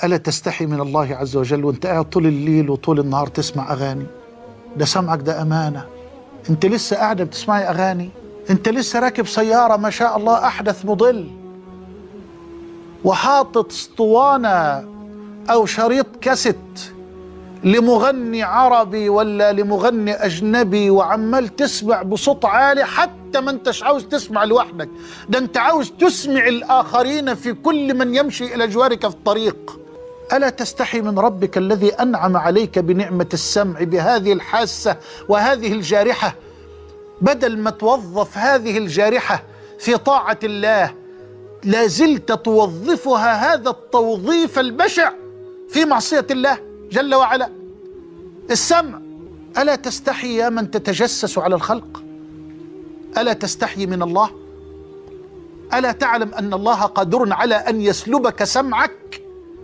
ألا تستحي من الله عز وجل وانت قاعد طول الليل وطول النهار تسمع أغاني؟ ده سمعك ده أمانة. انت لسه قاعدة بتسمعي أغاني، انت لسه راكب سيارة ما شاء الله أحدث موديل، وحاطط اسطوانة أو شريط كاسيت لمغني عربي ولا لمغني أجنبي، وعمال تسمع بصوت عالي حتى ما انتش عاوز تسمع لوحدك، ده انت عاوز تسمع الآخرين في كل من يمشي إلى جوارك في الطريق. ألا تستحي من ربك الذي أنعم عليك بنعمة السمع بهذه الحاسة وهذه الجارحة؟ بدل ما توظف هذه الجارحة في طاعة الله، لازلت توظفها هذا التوظيف البشع في معصية الله جل وعلا. السمع، ألا تستحي يا من تتجسس على الخلق؟ ألا تستحي من الله؟ ألا تعلم أن الله قادر على أن يسلبك سمعك؟